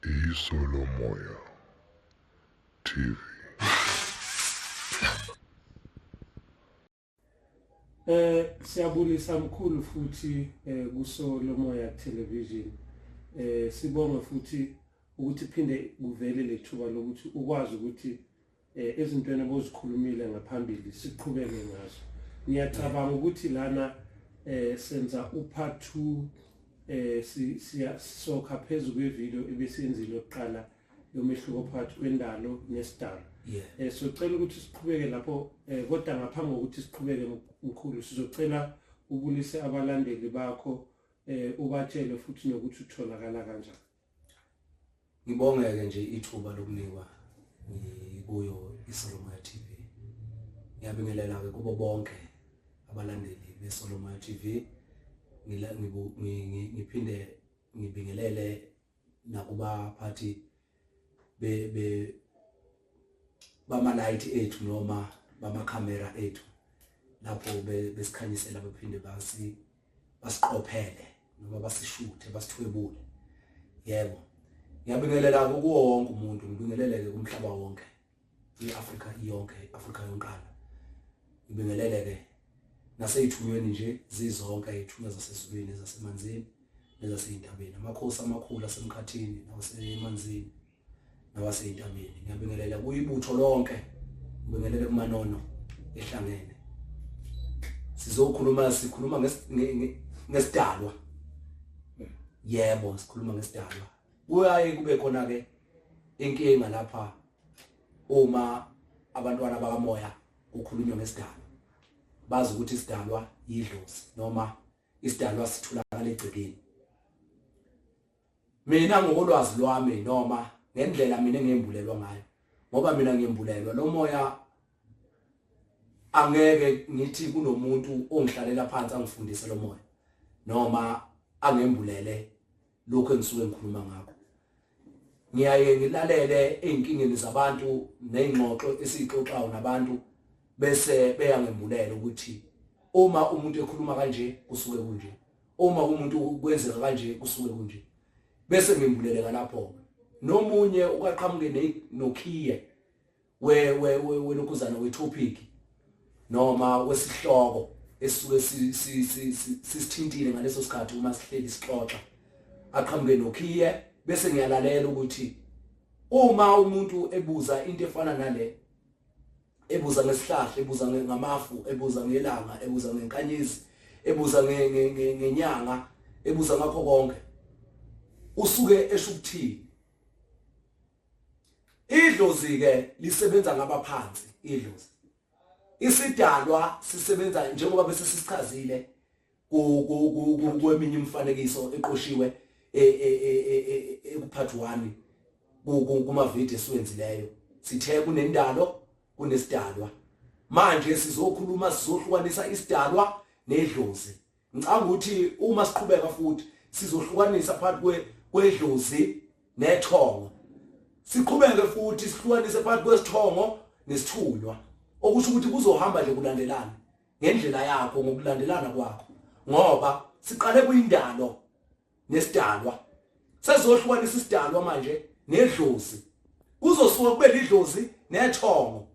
Isolomoya TV. Siyabulisa mkhulu futhi kuSolomoya Television. Sibonge futhi ukuthi phinde kuvele lethuba lokuthi ukwazi ukuthi ezintweni obozikhulumile ngaphambili siqhubeke ngazo. Ngiyacabanga ukuthi lana senza upart 2, siya sokha phezulu kwevideo ebesiyenzile yokuqala yomehluko phakathi kwendalo nesidalo. Socela ukuthi siqhubeke lapho, kodwa ngaphambi kokuthi siqhubeke mkhulu, sizocela ubulise abalandeli bakho, ubatshele futhi nokuthi utholakala kanjani. Ngibongeke nje ithuba lokunikwa ngikuyo iSolomoya TV. Ngiyabingelela ke kubo bonke abalandeli beSolomoya TV. Ngiphinde ngibingelele nakubaphathi be bama-light ethu noma bamakhamera ethu lapho besikhanyisela, bephinde basiqophele noma basishuthe, basithwebule. Yebo, ngiyabingelela kuwo wonke umuntu, ngibingeleleke kumhlaba wonke, i-Afrika iyonke, i-Afrika yonkana. Ngibingeleleke nasey'thunyweni nje zizonke, iy'thunywa zasezulwini, ezasemanzini nezasey'ntabeni, amakhosi amakhulu asemkhathini nawasemanzini nawasey'ntabeni. Ngiyabingelela kuyibutho lonke, ngibingelele kumanono ehlangene. Sizokhuluma, sikhuluma ngesidalwa. Yebo, sikhuluma ngesidalwa. Kuyaye kube khona ke inkinga lapha uma abantwana bakamoya kukhulunywa ngesidalwa, bazi ukuthi isidalwa yidlozi noma isidalwa sitholakala egcekeni. Mina ngokolwazi lwami noma ngendlela mina engembulelwa ngayo, ngoba mina ngembulelwa lo moya, angeke ngithi kunomuntu ongihlalela phansi angifundise lo moya noma angembulele lokho engisuke ngikhuluma ngakho. Ngiyaye ngilalele ey'nkingeni zabantu ney'ngxoxo esiyixoxayo nabantu, bese beyangembulela ukuthi uma umuntu ekhuluma kanje kusuke kunje, uma umuntu kwenzeka kanje kusuke kunje, bese ngembuleleka lapho. Nomunye ukaqhamuke nokhiye we we welokhuzana we-topic noma wesihloko esisuke sisithintile ngaleso sikhathi uma sihleli sixoxa, aqhamuke nokhiye, bese ngiyalalela ukuthi uma umuntu ebuza into efana nale, ebuza ngesihlahla, ebuza ngamafu, ebuza ngelanga, ebuza ngenkanyezi, ebuza ngenyanga, ebuza ngakho konke, usuke esho ukuthini. Idlozi ke lisebenza ngabaphansi. Idlozi, isidalwa sisebenza njengoba bese sisichazile kweminye imifanekiso eqoshiwe ekupart 1 kuma video esiwenzileyo. Sithe kunendalo, kunesidalwa. Manje sizokhuluma, sizohlukanisa isidalwa nedlozi. Ngicabanga ukuthi uma siqhubeka futhi sizohlukanisa phakathi kwedlozi nethongo, siqhubeke futhi sihlukanise phakathi kwesithongo nesithunywa, okusho ukuthi kuzohamba nje kulandelana ngendlela yakho, ngokulandelana kwakho, ngoba siqale kuyindalo nesidalwa, sezohlukanisa isidalwa manje nedlozi, kuzosuka kube lidlozi nethongo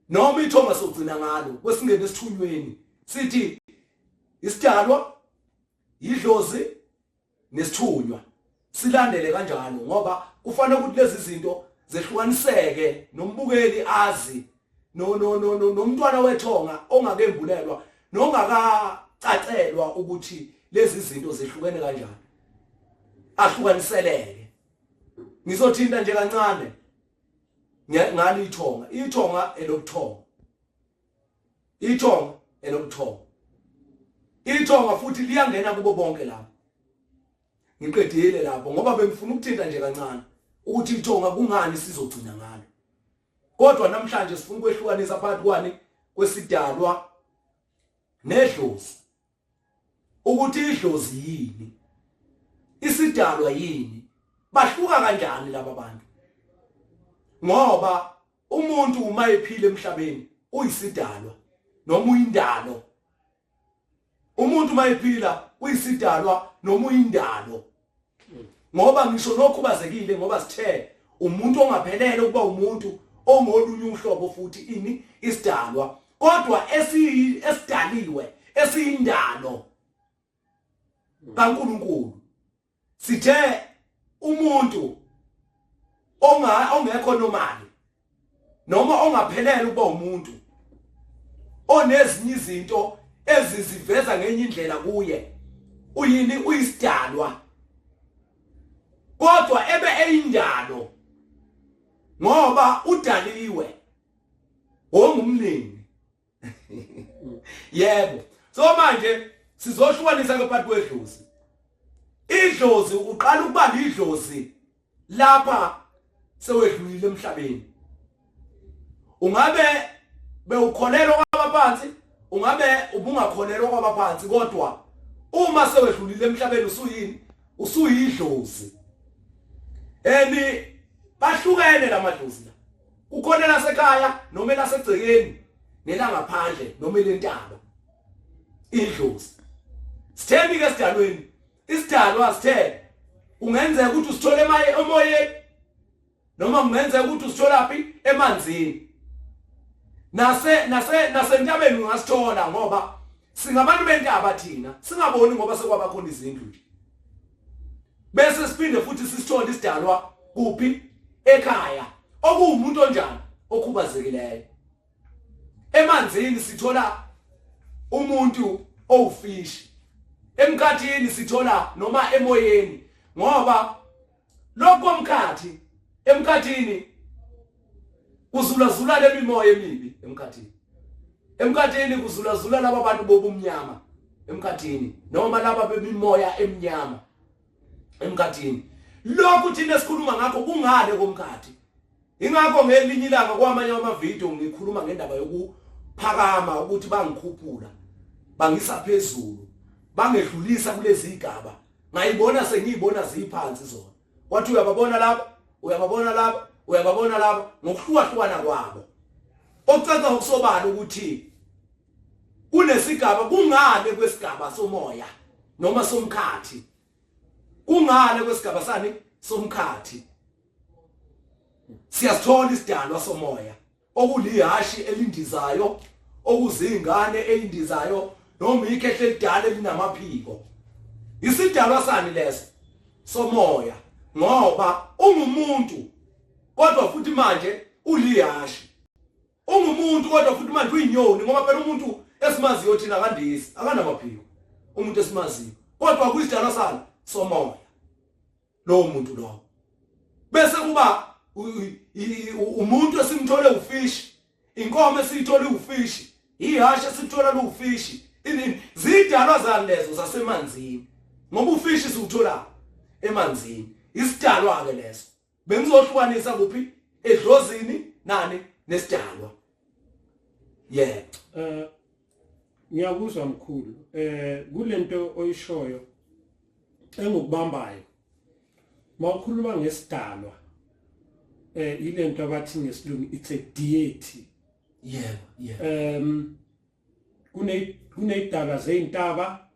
noma ithonga sogcina ngalo kwesingene esithunyweni. Sithi isidalwa, idlozi nesithunywa, silandele kanjalo, ngoba kufanele ukuthi lezi zinto zehlukaniseke nombukeli azi, no no no nomntwana wethonga ongakembulelwa nongakacacelwa ukuthi lezi zinto zehlukene kanjani, ahlukaniseleke. Ngizothinta nje kancane ngalo ithonga. Ithonga elobuthongo, ithonga elobuthongo, ithonga futhi liyangena kubo bonke lapho. Ngiqedile lapho ngoba bengifuna ukuthinta nje kancane ukuthi ithonga kungani sizogcina ngalo, kodwa namhlanje sifuna ukwehlukanisa phakathi kwani, kwesidalwa nedlozi, ukuthi idlozi yini, isidalwa yini, bahluka kanjani laba bantu. Ngoba umuntu uma ephila emhlabeni uyisidalwa noma uyindalo. Umuntu uma ephila uyisidalwa noma uyindalo. Ngoba ngisho nokhubazekile, ngoba sithe umuntu ongaphelele ukuba umuntu ongolunye uhlobo futhi ini isidalwa, kodwa esidaliwe esiyindalo kaNkuluNkulu. Sithe umuntu ongekho normal noma ongaphelele ukuba umuntu onezinye izinto eziziveza ngenye indlela kuye, uyini? Uyisidalwa, kodwa ebe eyindalo ngoba udaliwe ongumningi. Yebo. So manje sizohlukanisa ke phakathi kwedlozi. Idlozi uqala ukuba lidlozi lapha sewedlulile emhlabeni. Ungabe bewukholelwa kwabaphansi, ungabe ubungakholelwa kwabaphansi, kodwa uma sewedlulile emhlabeni usuyini? Usuyidlozi. Eni bahlukene lamadlozi la. Kukhona lasekhaya noma elasegcekeni, nelangaphandle noma elentaba. Idlozi. Sitheni ke esidalweni? Isidalwa sithe kungenzeka ukuthi usithole emoyeni noma kungenzeka ukuthi usitholaphi emanzini. Nase nase nasentabeni ungasithola, ngoba singabantu bentaba thina, singaboni ngoba sekwaba khona izindlu nje. Bese siphinde futhi sisithole isidalwa kuphi? Ekhaya, okuwumuntu onjani? Okhubazekileyo. Emanzini sithola umuntu owufishi, emkhathini sithola noma emoyeni, ngoba lokho komkhathi emkhathini kuzulazula lemimoya emibi emkhathini. Emkhathini kuzulazula laba bantu bobumnyama emkhathini, noma laba bemimoya emnyama emkhathini. Lokhu thina esikhuluma ngakho kungale komkhathi. Ingakho ngelinye ilanga kwamanye amavidiyo ngikhuluma ngendaba yokuphakama, ukuthi bangikhuphula bangisa phezulu, bangedlulisa kulezi igaba, ngayibona sengiyibona ziphansi zona. Wathi uyababona laba, uyababona laba, uyababona laba ngokuhlukahlukana kwabo, okucaca ngokusobala ukuthi kunesigaba kungale kwesigaba somoya noma somkhathi, kungale kwesigaba sani somkhathi. Siyasithola isidalwa somoya okulihashi elindizayo, okuzingane eyindizayo, noma ikhehle elidala elinamaphiko. Isidalwa sani leso? Somoya, ngoba ungumuntu kodwa futhi manje ulihashi, ungumuntu kodwa futhi manje uyinyoni, ngoba phela umuntu esimaziyo thina akandisi, akanamaphiko umuntu esimaziyo, kodwa kuyisidalwa sani somoya lowo muntu lowo. Bese kuba umuntu esimthole ufish, inkomo esiyithole ufish, ihashe esithola lufishi, ini zidalwa zalezo zasemanzini, ngoba ufishi siwuthola emanzini. Isidalwa ke leso. Bengizohlukanisa kuphi edlozini nani nesidalwa. Yebo. Ngiyakuzwa mkhulu. Kulento oyishoyo engikubambayo, mawukhuluma ngesidalwa, ilento abathi ngesilungu it's a deity. Yebo, yebo. Kuneyidalwa zeyintaba,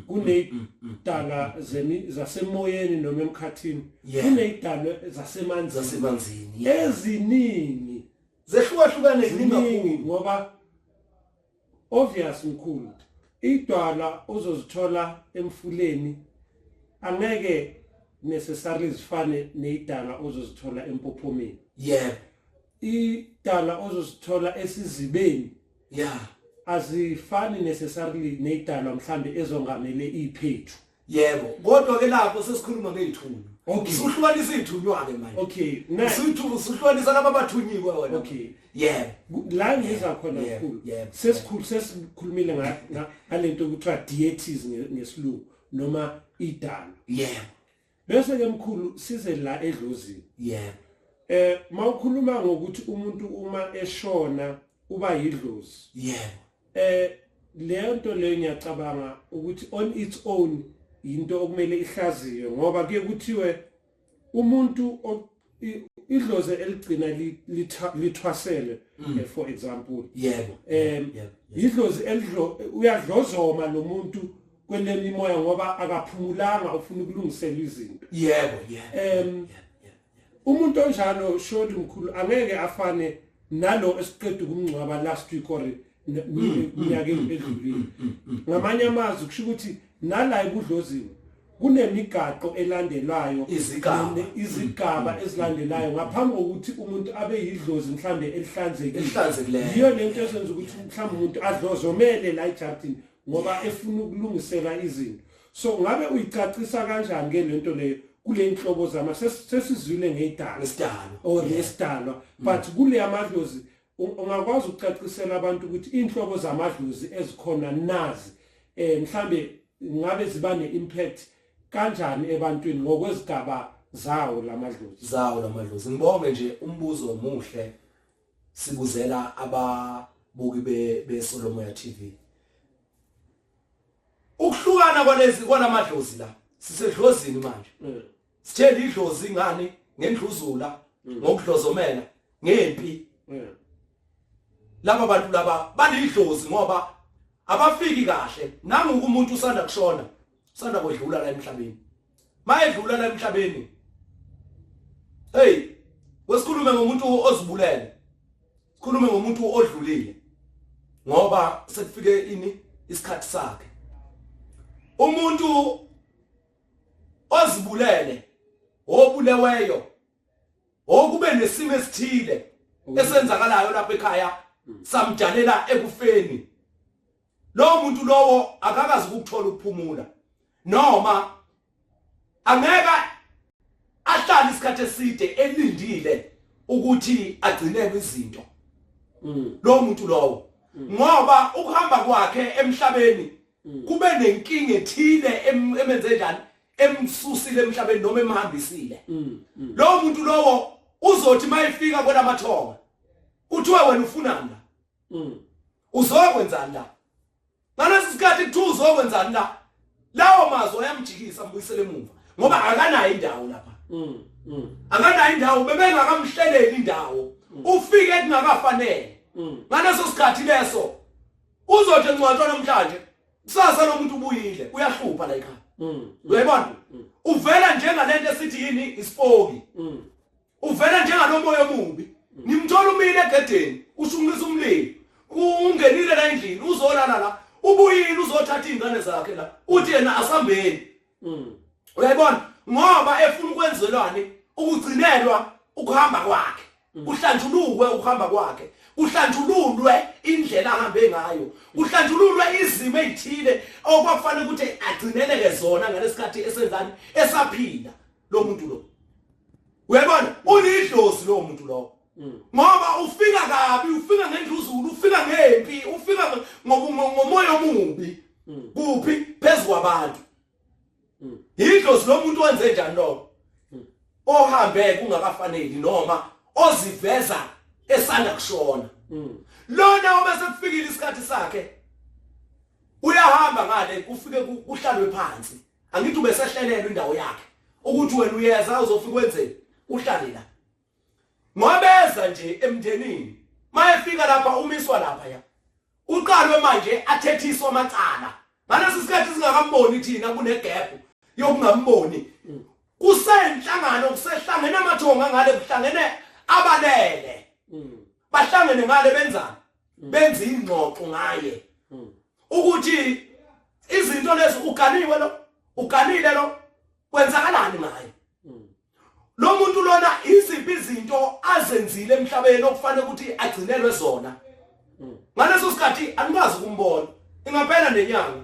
kuneyidalwa zasemoyeni noma emkhathini, kuneyidalwa zasemanzini, zasemanzini eziningi zehlukahlukane ziningi, ngoba obvious mkhulu, idwala ozozithola emfuleni angeke necessarily zifane neyidala ozozithola empophomeni. Yebo. Idala ozozithola esizibeni azifani necessarily neyidalwa mhlambe ezongamele iphethu. Yebo, kodwa ke lapho sesikhuluma ngezithunywa. Usuhlukanisa izithunywa ke manje. Okay. Usuhlukanisa laba abathunyiwe wena. Okay. Yebo. La ngiza khona mkhulu. Sesikhulu sesikhulumile ngalento okuthiwa deities ngesilungu noma idalwa. Yebo. Bese ke mkhulu size la edlozini. Yebo. Mawukhuluma ngokuthi umuntu uma eshona uba yidlozi. Yebo. Leyo nto leyo ngiyacabanga ukuthi on its own into okumele ihlaziywe, ngoba kuye kuthiwe umuntu idlozi eligcina lithwasele, for example. Yebo. Idlozi elidlo uyadlozoma lo muntu. kwelemimoya ngoba akaphumulanga, ufuna ukulungisela izinto. Yebo, yebo. Umuntu onjalo shodi mkhulu angeke afane nalo esiqeda ukumngcwaba last week or minyaka edlulile. Ngamanye amazwi kusho ukuthi nala ebudlozini kunemigaqo elandelwayo, izigaba ezilandelayo ngaphambi kokuthi umuntu abe yidlozi mhlambe elihlanzekile. Yiyo lento esenza ukuthi mhlambe umuntu adlozomele la ejardini ngoba efuna ukulungisela izinto. So ngabe uyicacisa kanjani ke lento leyo kule inhlobo zama sesizwile ngedalwa or ngesidalwa, but kule amadlozi ungakwazi ukucacisela abantu ukuthi inhlobo zamadlozi ezikhona nazi mhlambe ngabe ziba ne-impact kanjani ebantwini ngokwezigaba zawo lamadlozi? Zawo lamadlozi. Ngibonge nje umbuzo omuhle, sibuzela ababuki beSolomoya TV. Ukuhlukana kwalezi kwalamadlozi la, sisedlozini manje. Sithele idlozi ngani? Ngendluzula, ngokudlozomela, ngempi. Laba bantu laba balidlozi ngoba abafiki kahle. Nangu umuntu usanda kushona, usanda kwedlula la emhlabeni. Mayedlula la emhlabeni, hey, wesikhulume ngomuntu ozibulele, sikhulume ngomuntu odlulile, ngoba sekufike ini isikhathi sakhe. Umuntu ozibulele, obuleweyo, okube nesimo esithile esenzakalayo lapha ekhaya samjalela ekufeni, lo muntu lowo akakazi ukuthola ukuphumula, noma angeke ahlale isikhathi eside elindile ukuthi agcinelwe izinto. Lo muntu lowo, ngoba ukuhamba kwakhe emhlabeni kube nenkinga ethile emenze njani, emsusile emhlabeni noma emhambisile. Lo muntu lowo uzothi mayefika kwelamathonga kuthiwe wena ufunani la, uzokwenzani la? Ngalesi sikhathi kuthiwa uzokwenzani la, lawo mazwi ayamjikisa ambuyisele emuva, ngoba akanayo indawo lapha. Akanayo indawo, bebengakamhleleli indawo, ufike kungakafanele. Ngaleso sikhathi leso uzothi encwatshwa namhlanje, kusasa lo muntu ubuyile, uyahlupha la ekhaya. Uyayibona? Uvela njengalento esithi yini, isipoki. Uvela njengalomoya omubi. Nimthola umile egedeni, ushunqisa umlilo. Ungenile la endlini, uzolala la. Ubuyile uzothatha izingane zakhe la. Uthi yena asambeni. Uyayibona? Ngoba efuna ukwenzelwani, ukugcinelwa ukuhamba kwakhe. Kuhlanjululwe ukuhamba kwakhe, kuhlanjululwe indlela ahambe ngayo, kuhlanjululwe izimo ezithile okwakufanele ukuthi agcineleke zona ngalesikhathi esenzani, esaphila lo muntu lo. Uyabona, ulidlozi lo muntu lo, ngoba ufika kabi, ufika ngendluzulu, ufika ngempi, ufika ngomoya omubi kuphi phezu kwabantu. Idlozi lo muntu wenze njani lo ohambe kungakafaneli, noma oziveza esanda kushona. Lona uma sekufikile isikhathi sakhe uyahamba ngale, kufike kuhlalwe phansi. Angithi ubesehlelelwe indawo yakhe ukuthi wena uyeza uzofika wenzeni, uhlale la. Ngoba eza nje emndenini, mayefika lapha umiswa lapha ya, uqalwe manje athethiswa amacala. Ngalesi sikhathi singakamboni thina, kunegap yokungamboni, kusenhlangano, kusehlangene amathonga ngale, kuhlangene abalele, bahlangene ngale benzani, benza ingxoxo ngaye ukuthi izinto lezi uganiwe lo, uganile lo, kwenzakalani ngaye lo muntu lona, iziphi izinto azenzile emhlabeni okufanele ukuthi agcinelwe zona. Ngaleso sikhathi anikwazi ukumbona, ingaphela nenyanga,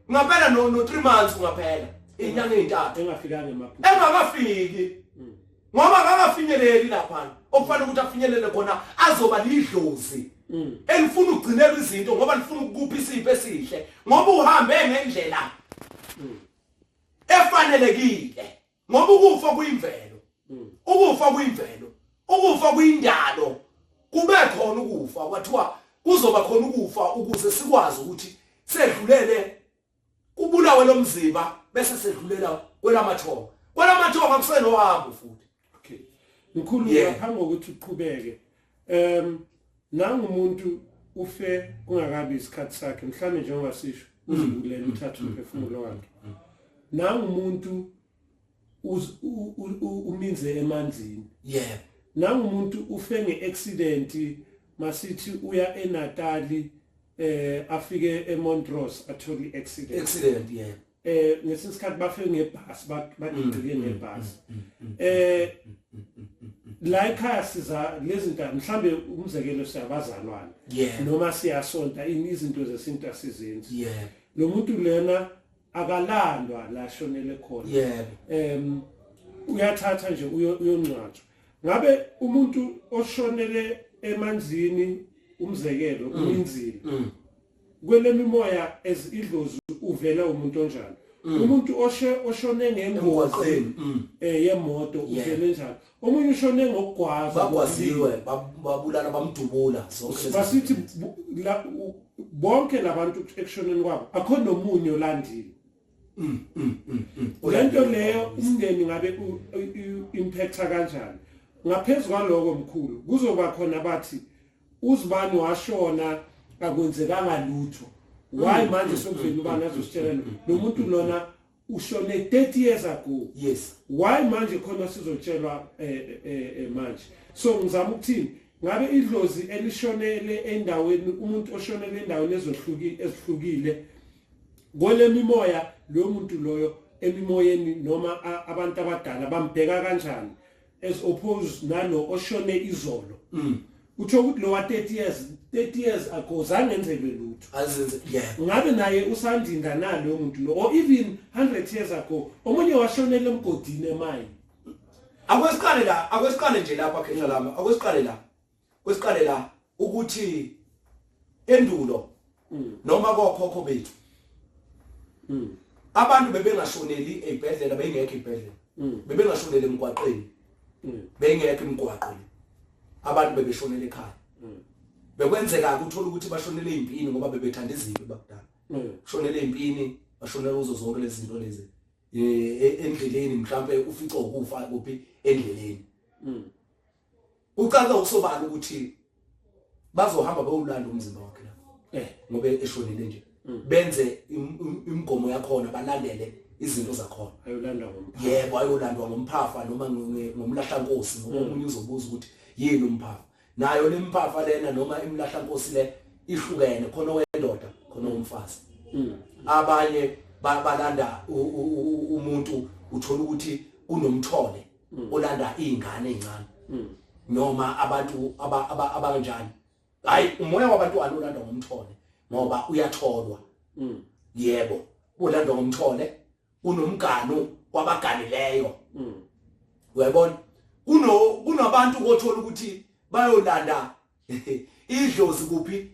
ingaphela no 3 months, ungaphela inyanga ezintathu engafikanga emaphupho, engakafiki, ngoba akakafinyeleli lapha okufanele ukuthi afinyelele khona. Azoba lidlozi elifuna ukugcinelwa izinto ngoba lifuna ukukupha isipho esihle, ngoba uhambe ngendlela efanelekile, ngoba ukufa kuyimvelo, ukufa kuyimvelo, ukufa kuyindalo. Kube khona ukufa, kwathiwa kuzoba khona ukufa ukuze sikwazi ukuthi sedlulele, kubulawe lo mzimba bese sedlulela kwelamathonga. Kwelamathonga kusenohambo futhi. Okay, mkhulu, ngaphambi kokuthi uqhubeke, nangumuntu ufe kungakabi isikhathi sakhe, mhlawumbe njengoba sisho Uzibulele, uthatha umphefumulo wakhe. Nangumuntu uminze emanzini. Nangumuntu ufe ngeaccident, masithi uya eNatali, afike eMontrose athole i-accident. Accident, yeah. Ngesinye isikhathi bafe ngebhasi, bagqike ngebhasi. La ekhaya siza lezi zinto, mhlambe umzekelo, siyabazalwane noma siyasonta, ini, izinto zesintu asizenzi. Lo muntu lena akalandwa la shonele khona. Uyathatha nje uyongcwatshwa. Ngabe umuntu oshonele emanzini, umzekelo, uminzile, kwelemimoya as idlozi uvela umuntu onjani? Umuntu oshone ngengozi emgwaqeni yemoto uvele njani? Omunye ushone ngokugwaza. Bagwaziwe, babulala, bamdubula, zonke lezi Basithi bonke labantu ekushoneni kwabo akho nomunye olandile. Lento leyo umndeni ngabe impacta kanjani? Ngaphezulu kwaloko, mkhulu, kuzoba khona bathi uzibani washona akwenzekanga lutho, why manje sokuvela ubani azositshela lo muntu lona ushone 30 years ago? Why manje khona sizotshelwa manje? So ngizama ukuthini, ngabe idlozi elishonele endaweni, umuntu oshonele endaweni ezihlukile kwelemimoya, lo muntu loyo emimoyeni noma abantu abadala bambheka kanjani as opposed nalo oshone izolo? Utsho ukuthi lo wa 30 years, 30 years ago zangenzelwe lutho. Azenze, yeah. Ngabe naye usandinda nalo muntu lo, or even 100 years ago omunye washonela emgodini emayini? Akwesiqale la, akwesiqale nje lapha, khehla lami, akwesiqale la, kwesiqale la ukuthi endulo noma kokhokho bethu abantu bebengashoneli ezibhedlela, bengekho izibhedlela, bebengashoneli emgwaqeni, bengekho imigwaqo le, abantu bebeshonela ekhaya. Bekwenzeka uthola ukuthi bashonele ezimpini ngoba bebethanda izimpi bakudala. Shonele ezimpini, bashonela kuzo zonke lezi zinto lezi. Endleleni mhlambe ufice ukufa kuphi endleleni. Ucaca usobala ukuthi bazohamba bayolanda umzimba wakhe lapho ngoba eshonile nje, benze imigomo yakhona, balandele izinto zakhona. Ayolandwa ngomphafa. Yebo, ayolandwa ngomphafa noma ngomlahlankosi, ngoba omunye uzobuza ukuthi yini umphafa. Nayo lemphafa lena noma imlahlankosi le ihlukene, khona owendoda, khona owomfazi. Abanye balanda umuntu, uthola ukuthi kunomthole olanda izingane ezincane noma abantu abanjani. Hayi, umoya wabantwana olandwa ngomthole ngoba uyatholwa. Yebo, ulandwa ngomthole, unomgano wabaganileyo. Uyabona, kunabantu othola ukuthi bayolanda idlozi kuphi?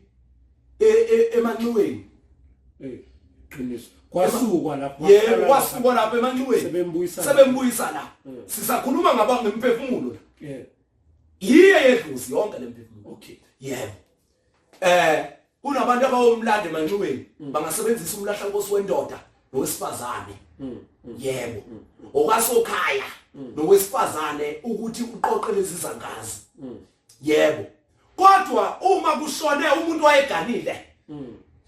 Emanxiweni. Qiniso, kwasukwa lapho. Yebo, kwasukwa lapho emanxiweni. Sebembuyisa. Sebembuyisa la. Sisakhuluma ngaba ngemphefumulo la. Yiye yedlozi yonke lemphefumulo. Yebo, kunabantu abawomlando emanxiweni, bangasebenzisa umlahlankosi wendoda nowesifazane. Yebo, okasokhaya nowesifazane ukuthi uqoqe lezi zangazi. Yebo, kodwa uma kushone umuntu wayeganile,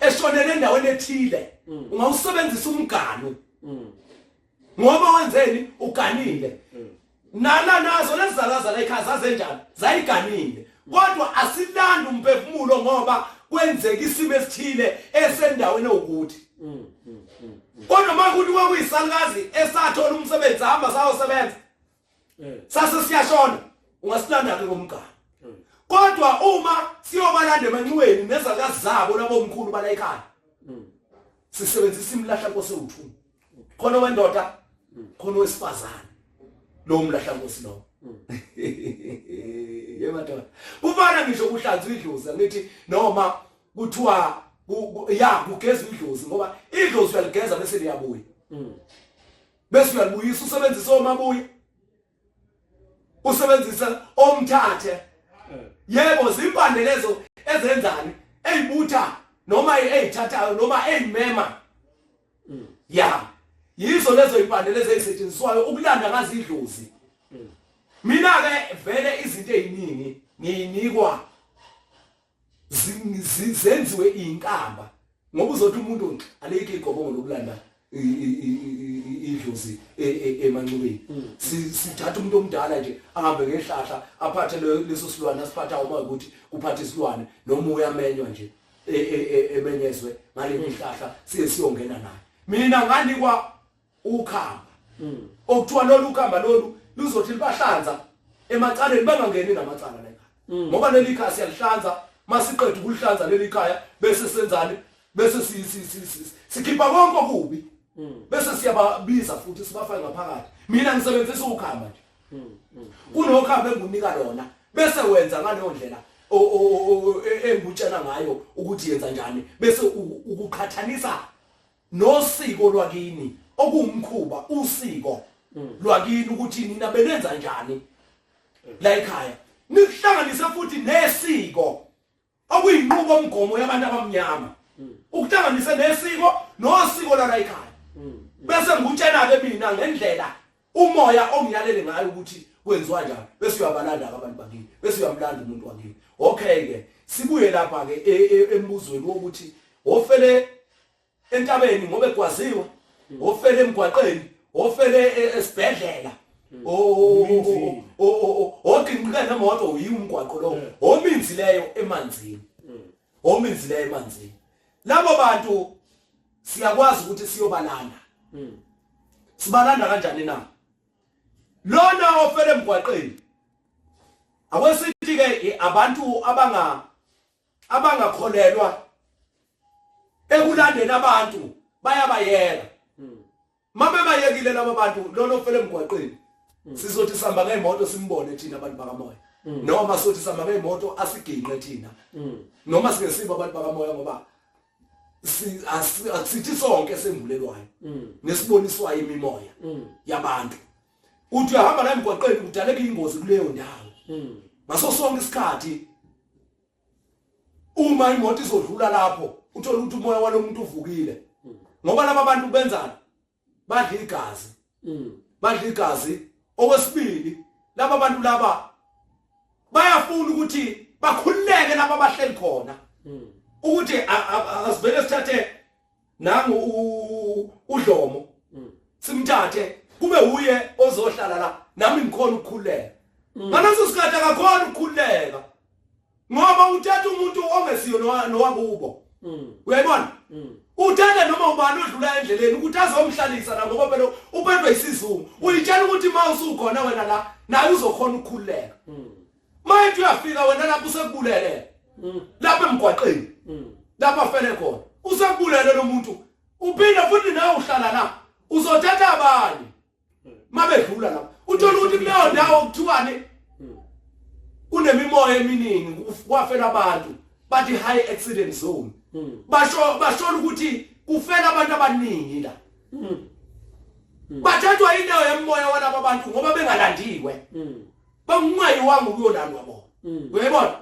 eshonele endaweni ethile, ungawusebenzisa umganu ngoba wenzeni? Uganile. Nala nazo lezalaza la ekhaya zazenjani? Zayiganile, kodwa asilandi umphefumulo ngoba kwenzeka isimo esithile esendaweni ewukuthi. Kodwa makuthi kwakuyisalukazi esathola umsebenzi, hamba sayosebenza, sase siyashona, ungasilanda ke ngomgano. Kodwa uma siyobalanda emanxiweni nezalukazi zabo labo mkhulu bala ekhaya, sisebenzisa imlahlankosi ewu2, khona wendoda, khona wesifazane. Lo mlahlankosi lo, yemadoda, kufana ngisho kuhlanzwa idlozi, angithi noma kuthiwa ya kugezwa idlozi, ngoba idlozi uyaligeza bese liyabuya, bese uyalibuyisa, usebenzise omabuya, usebenzise omthathe. Yebo, zimpande lezo ezenzani, eyibutha noma eyithathayo noma eyimema. Ya, yizo lezo impande lezo ezisetshenziswayo ukulanda ngazo idlozi. Mina ke vele izinto eziningi ngiyinikwa zenziwe inkamba. Ngoba uzothi umuntu alikho igobongo lokulanda idlozi emanxubeni. Sithatha umuntu omdala nje ahambe ngehlahla aphathe leso silwane asiphatha uma ukuthi kuphatha isilwane noma uyamenywa nje emenyezwe ngaleli hlahla siye siyongena naye. Mina nganikwa ukhamba okuthiwa lolu khamba lolu luzothi libahlanza emacaleni bangangeni namacala la ekhaya ngoba leli khaya siyalihlanza masiqeda ukulihlanza leli khaya bese senzani bese sikhipha konke okubi bese siyababiza futhi sibafake ngaphakathi. Mina ngisebenzisa ukhamba nje kunokhamba engunika lona bese wenza ngaleyo ndlela engutshela ngayo ukuthi yenza njani bese ukuqhathanisa nosiko lwakini okuwumkhuba usiko lwakini ukuthi nina benenza njani la ekhaya nikuhlanganise futhi nesiko okuyinqubo mgomo yabantu abamnyama ukuhlanganise nesiko nosiko lala ekhaya bese ngikutshela ke mina ngendlela umoya ongiyalele ngayo ukuthi kwenziwa njani bese uyabalanda abantu bakini bese uyamlanda umuntu wakini. Okay ke sibuye lapha ke embuzweni wokuthi ofele entabeni ngoba egwaziwe, ofele emgwaqeni, ofele esibhedlela, oginqike nemoto uyiwa umgwaqo lowo, ominzileyo emanzini, ominzileyo emanzini. Labo bantu siyakwazi ukuthi siyobalanda. Sibalanda kanjani na? Lona ofele emgwaqeni akwesithi ke abantu abangakholelwa ekulandeni abantu bayabayeka. Mabebayekile laba bantu lona ofele emgwaqeni sizothi sihamba ngemoto simbone thina abantu bakamoya noma sothi sihamba ngemoto asiginqe thina noma singesibo abantu bakamoya ngoba asithi sonke sembulelwayo nesiboniswayo imimoya yabantu. Uthi uyahamba la emgwaqeni kudaleka ingozi kuleyo ndawo ngaso sonke isikhathi uma imoto izodlula lapho uthola ukuthi umoya walomuntu uvukile ngoba laba bantu benzani badla igazi badla igazi. Okwesibili laba bantu laba bayafuna ukuthi bakhululeke laba abahleli khona ukuthi asivele sithathe nangu uDlomo simthathe kube uye ozohlala la nami ngikhona ukukhululeka. Ngaleso sikhathi akakhona ukukhululeka ngoba uthatha umuntu ongesiyo nowakubo. Uyayibona? Uthatha noma ubani odlula endleleni ukuthi azomhlalisa la ngoba phela uphethwe isizungu. Uyitshela ukuthi uma usukhona wena la naye uzokhona ukukhululeka. Manje uyafika wena lapho usekubulele. Lapha emgwaqeni. Lapha afele khona. Usekubulele lo muntu. Uphinde futhi nawe uhlala la. Uzothatha abanye. Mabedlula lapha. Uthola ukuthi kuleyo ndawo kuthiwani kunemimoya eminingi kwafela abantu bathi high accident zone. Basho ukuthi kufela abantu abaningi la. Bathathwa indawo yemoya walabo bantu ngoba bengalandiwe. Bangungayiwanga ukuyolandwa bona. Uyayibona?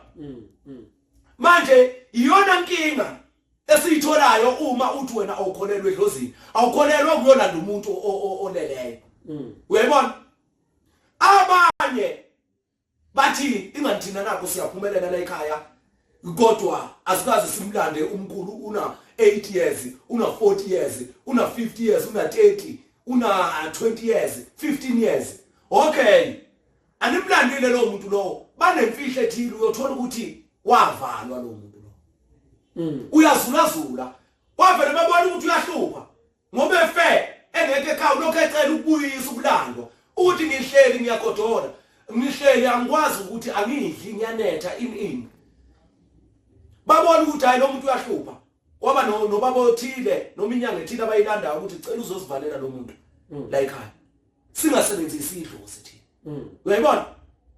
Manje iyona nkinga esiyitholayo uma uthi wena awukholelwa edlozini, awukholelwa kuyolanda umuntu oleleyo. Uyayibona? Abanye bathi ingani thina nakho siyaphumelela la ekhaya kodwa asikaze simlande umkhulu una 8 years, una 40 years, una 50 years, una 30, una 20 years, 15 years. Okay, animlandile lo muntu lowo, banemfihlo ethile uyothola ukuthi wavalwa lo muntu lo. Uyazulazula kwavele babona ukuthi uyahlupha ngoba efe engekho ekhaya ulokhu ecela ukubuyisa ukulandwa ukuthi ngihleli ngiyagodola ngihleli angikwazi ukuthi angidli ngiyanetha ini. Babona ukuthi hayi lo muntu uyahlupha kwaba nobaba othile noma inyanga ethile abayilandayo ukuthi cela uzosivalela lo muntu la ekhaya singasebenzisi idlozi thina. Uyayibona?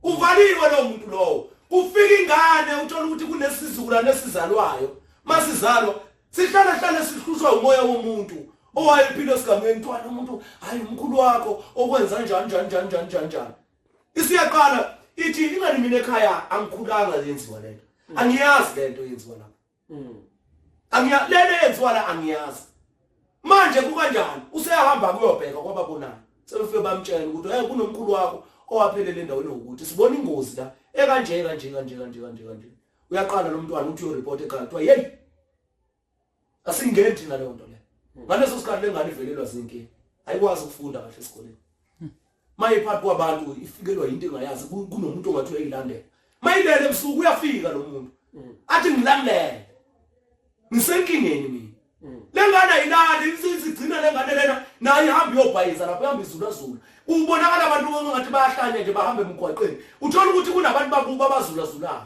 Uvaliwe lo muntu lowo. Kufika ingane uthola ukuthi kunesizukulwane esizalwayo masizalwa sihlala hlale sihlushwa umoya womuntu owayephila esigameni kuthiwa lo muntu hayi umkhulu wakho okwenza njani njani njani njani njani njani. Isiyaqala ithi ingani mina ekhaya angikhulanga yenziwa lento, angiyazi lento yenziwa lapha. Angiya lento yenziwa la angiyazi. Manje kukanjani? Useyahamba kuyobheka kwababonayo. Sebefike bamtshela ukuthi hey kunomkhulu wakho owaphelela endaweni ukuthi sibona ingozi la ekanje kanje kanje kanje kanje kanje. Uyaqala lo mntwana uthi uyoreport ekhaya kuthiwa hey Asingeni thina leyo nto leyo. Ngaleso sikhathi lengane ivelelwa zinkinga, ayikwazi ukufunda kahle esikoleni. Mayiphathi kwabantu ifikelwa into engayazi, kunomuntu ongathi uyayilandela. Mayilele ebusuku uyafika lo muntu athi ngilandele, ngisenkingeni mina. Lengane ayilali, isigcina lengane lena nayo ihamba iyobhayiza lapho, ihamba izulazula. Kubonakala abantu ongathi bayahlanya nje, bahamba emgwaqeni, uthola ukuthi kunabantu bakubo abazulazulayo.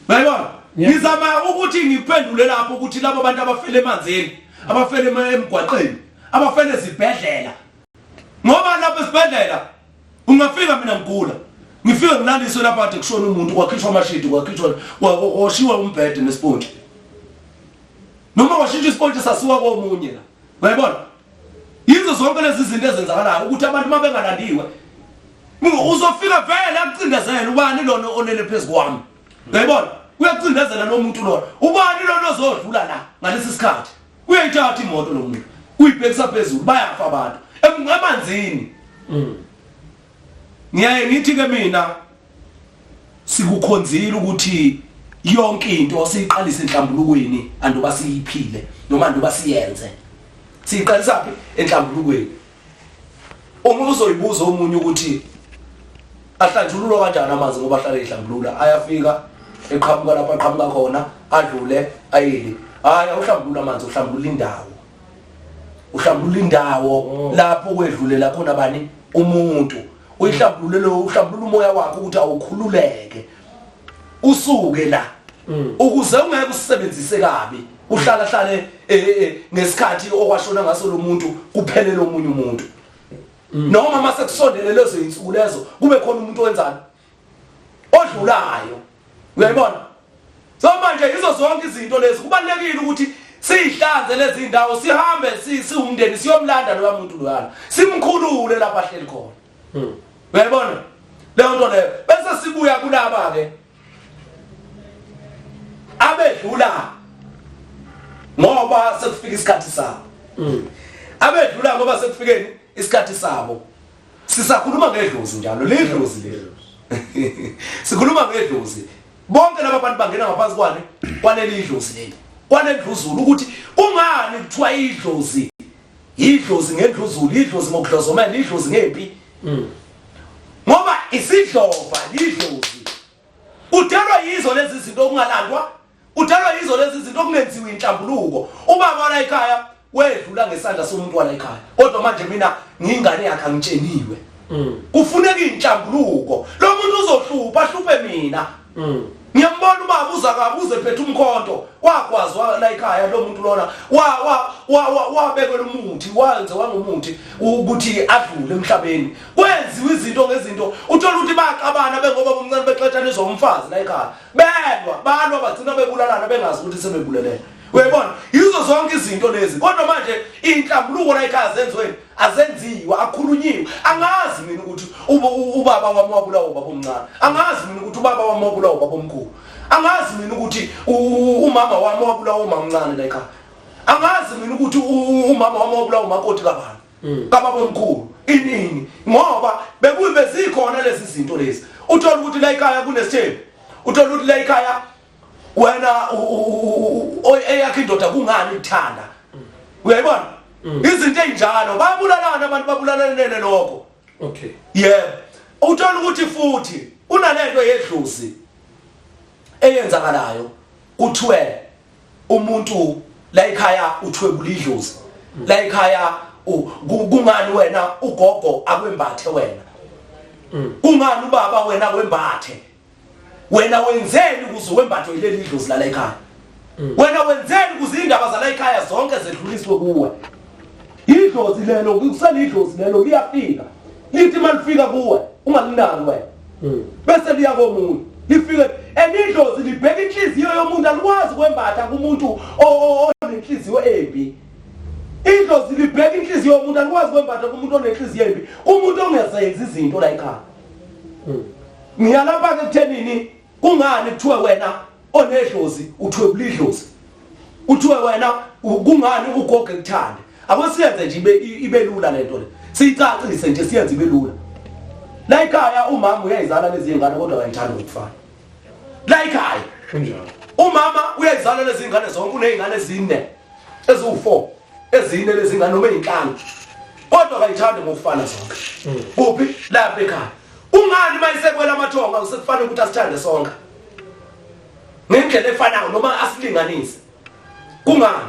Uyayibona? Ngizama ukuthi ngikuphendule lapho ukuthi labo bantu abafele emanzini, abafele emgwaqeni, abafele ezibhedlela. Ngoba lapho esibhedlela ungafika mina ngigula, ngifike ngilaliswe lapha kade kushona umuntu, kwakhishwa amashidi, kwakhishwa kwashiwa umbhede nesipontshi. Noma kwashintsha isipontshi sasiwa komunye la. Uyayibona? Yizo zonke lezi zinto ezenzakalayo ukuthi abantu mabengalandiwe uzofika vele akucindezele ubani lona olele phezu kwami. Uyayibona? Uyacindezela lo muntu lona. Ubani lona ozodlula la ngalesi sikhathi? Uyayithatha imoto lo muntu, uyibhekisa phezulu, bayafa abantu emanzini. Ngiyaye ngithi ke mina sikukhonzile ukuthi yonke into siyiqalise enhlambulukweni anduba siyiphile noma anduba siyenze. Siyiqalisa phi? Enhlambulukweni. Uma uzoyibuza omunye ukuthi ahlanjululwa kanjani amanzi ngoba ahlale ehlambulula, ayafika eqhamuka lapho aqhamuka khona, adlule ayile. Hayi, awuhlambulula amanzi, uhlambulula indawo. Uhlambulula indawo lapho kwedlulela khona bani? Umuntu. Uyihlambulule lo, uhlambulula umoya wakho ukuthi awukhululeke, usuke la ukuze ungeke usebenzise kabi, uhlala hlale ngesikhathi okwashona ngaso lo muntu kuphelele omunye umuntu. Noma mase kusondele lezo insuku lezo kube khona umuntu owenzani odlulayo. Uyayibona? So manje yizo zonke izinto lezi kubalekile ukuthi sihlanze lezi indawo, sihambe siwumndeni siyomlanda lo muntu loyana, simkhulule lapha ahleli khona. Uyayibona leyo nto leyo? Bese sibuya kulaba ke abedlula ngoba sekufika isikhathi sabo. Abedlula ngoba sekufikeni isikhathi sabo. Sisakhuluma ngedlozi njalo, lidlozi lelo. Sikhuluma ngedlozi. Bonke laba bantu bangena ngaphansi kwani? Kwaleli idlozi leli. Kwalendluzulu, ukuthi kungani kuthiwa idlozi? Idlozi ngendluzulu, idlozi ngokudlozomela, idlozi ngempi. Ngoba isidlova lidlozi. Udelwa yizo lezi zinto okungalandwa, udelwa yizo lezi zinto okungenziwa inhlambuluko. Ubaba la ekhaya wedlula ngesandla somuntu wala ekhaya, kodwa manje mina ngiyingane yakhe angitsheniwe. Kufuneka inhlambuluko. Lo muntu uzohlupha, ahluphe mina. Ngiyambona ubaba uza kabi, uze phethe umkhonto, wagwazwa la ekhaya lo muntu lona, wabekelwa umuthi, wenze wangumuthi ukuthi adlule emhlabeni. Kwenziwa izinto ngezinto, uthola ukuthi baxabana bengoba bomncane bexetshaniswa umfazi la ekhaya, belwa balwa bagcina bebulalana bengazi ukuthi sebebulelene. Uyayibona? Yizo zonke izinto lezi. Kodwa manje inhlambuluko la ekhaya zenziweni azenziwa, akhulunyiwe. Angazi mina ukuthi ubaba wami wabulawa ubaba omncane, angazi mina ukuthi ubaba wami wabulawa ubaba omkhulu, angazi mina ukuthi umama wami wabulawa umama omncane la ekhaya, angazi mina ukuthi umama wami wabulawa umakoti kabani kababa omkhulu inini, ngoba bekube zikhona lezi zinto lezi. Uthola ukuthi la ekhaya kunesithembu, uthola ukuthi la ekhaya wena eyakhe indoda kungani ikuthanda. Uyayibona? Izinto ezinjalo, bayabulalana abantu, babulalanele lokho. Okay. Yebo. Uthola ukuthi futhi unalento yedlozi eyenzakalayo, kuthiwe umuntu la ekhaya uthwebula idlozi la ekhaya, kungani wena ugogo akwembathe wena, kungani ubaba wena kwembathe wena, wenzeni ukuze wembathwe yileli dlozi la ekhaya? Wena wenzeni ukuze indaba zala ekhaya zonke zedluliswe kuwe? Idlozi lelo kuselidlozi lelo liyafika, lithi malifika kuwe ungalinaki wena, bese liya komunye lifike. And idlozi libheka inhliziyo yomuntu, alikwazi kwembatha kumuntu onenhliziyo embi. Idlozi libheka inhliziyo yomuntu, alikwazi kwembatha kumuntu onenhliziyo embi, umuntu ongezenzi izinto la ekhaya. Ngiyalapha ke kuthenini kungani kuthiwe wena onedlozi uthwebula idlozi, kuthiwe wena kungani ugogo ekuthande. Ake siyenze nje ibe lula lento le, siyicacise nje, siyenze ibe lula. La ekhaya umama uyayizala lezi ngane kodwa akayithandi ngokufana la ekhaya. Kunjalo. Umama uyayizala lezi ngane zonke, unezingane ezine eziwu4, ezine lezi ngane noma ezinhlanu, kodwa akayithandi ngokufana zonke. Kuphi? Lapha ekhaya. Ungani mayisekwela amathonga usekufanele ukuthi asithande sonke ngendlela efanayo noma asilinganise? Kungani?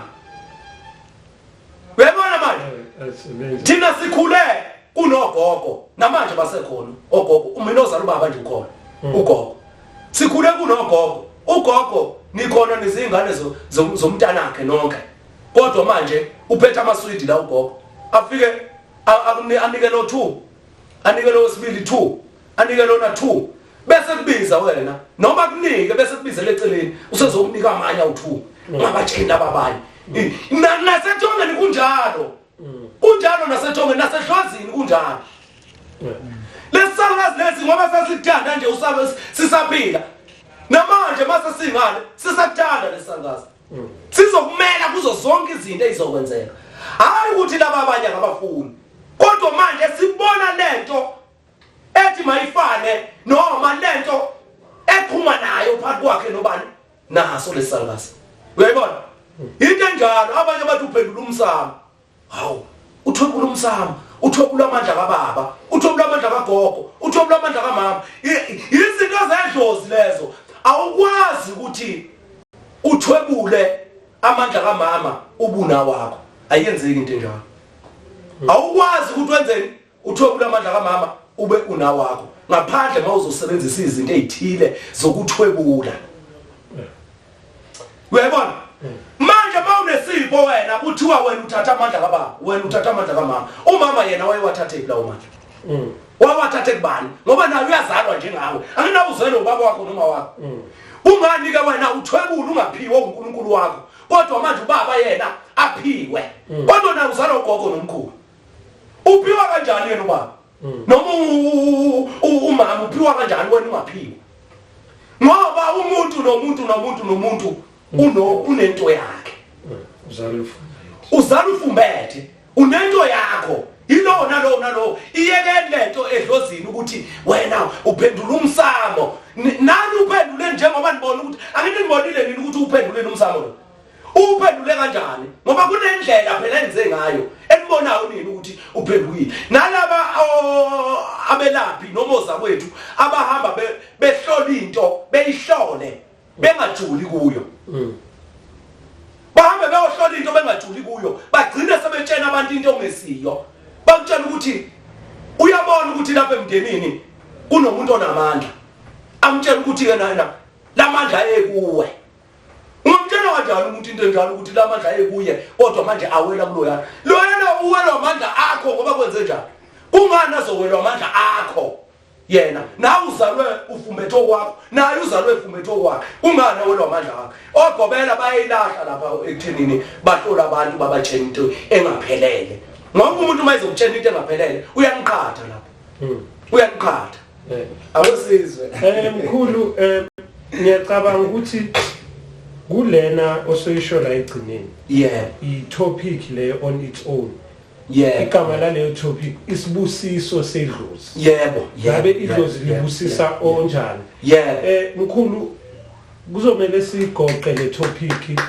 Uyabona manje, thina sikhule kunogogo, namanje basekhona ogogo. Mina ozala ubaba nje ukhona ugogo. Sikhule kunogogo, ugogo nikhona nizingane zomntanakhe nonke, kodwa manje uphethe amaswidi la ugogo, afike anike lo 2, anike lo wesibili 2, anike lona 2, bese kubiza wena noma kunike, bese kubizele eceleni usezokunika amanye awu2, ungabatsheli laba abanye. Nasethongeni kunjalo, kunjalo nasethongeni, nasedlozini kunjalo. Lesalukazi lesi ngoba sasikuthanda nje usabe sisaphila, namanje mase singane sisakuthanda lesalukazi, sizokumela kuzo zonke izinto ezizokwenzeka. Hayi ukuthi laba abanye angabafuni, kodwa manje sibona lento ethi mayifane noma lento ephuma nayo phakathi kwakhe nobani naso lesalukazi. Uyayibona into enjalo? Abanye bathi uphendula umsamo. Hawu, uthwebula umsamo, uthwebula amandla kababa, uthwebula amandla kagogo, uthwebula amandla kamama. Izinto zedlozi lezo. Awukwazi ukuthi uthwebule amandla kamama ubuna wakho, ayenzeki into enjalo. Awukwazi ukuthi wenzeni, uthwebula amandla kamama ube una wakho, ngaphandle mawuzosebenzisa izinto ezithile zokuthwebula. Uyayibona manje, mawunesipho wena, kuthiwa wena uthatha amandla kababa, wena uthatha amandla kamama. Umama yena wayewathathe lawo mandla? Wawathathe kubani? Ngoba naye uyazalwa njengawe, anginawo, uzele ubaba wakho noma wakho. Kungani ke wena uthwebula ungaphiwe uNkulunkulu wakho, kodwa manje ubaba yena aphiwe, kodwa naye uzalwa ugogo nomkhulu? Uphiwa kanjani yena ubaba noma umama? Uphiwa kanjani wena ungaphiwa? Ngoba umuntu nomuntu nomuntu nomuntu unento yakhe. Uzala ufumbethe. Uzala ufumbethe, unento yakho, yilo nalo nalo. Iyeke lento edlozini ukuthi wena uphendula umsamo. Nani uphendule njengoba nibona ukuthi, angithi nibonile nini ukuthi uphendule umsamo lo? Uphendule kanjani? Ngoba kunendlela phela enze ngayo enibonayo nini ukuthi uphendukile. Nalaba abelaphi noma ozakwethu abahamba behlola into, beyihlole bengajuli kuyo, bahambe beyohlola into bengajuli kuyo, bagcine sebetshena abantu into ongesiyo. Bakutshela ukuthi uyabona ukuthi lapha emndenini kunomuntu onamandla, amtshela ukuthi ke nana lamandla ayekuwe. Ungamtshela kanjani umuntu into enjalo ukuthi lamandla ayekuye, kodwa manje awela kuloyana loyana? Uwelwa amandla akho ngoba kwenze njani? Kungani azowelwa amandla akho yena? Nawe uzalwe ufumbethe okwakho, naye uzalwe ufumbethe okwakhe. Kungani awelwa amandla akho? Ogobela bayayilahla lapha ekuthenini bahlola abantu, babatshena into engaphelele, ngoba umuntu uma ezokutshena into engaphelele uyaniqhatha lapho, uyaniqhatha. Awusizwe. Mkhulu, ngiyacabanga ukuthi kulena osoyisho la egcineni, i-topic le on its own, igama laleyo topic isibusiso sedlozi. Ngabe idlozi libusisa onjani? Mkhulu, kuzomele sigoqe le topic.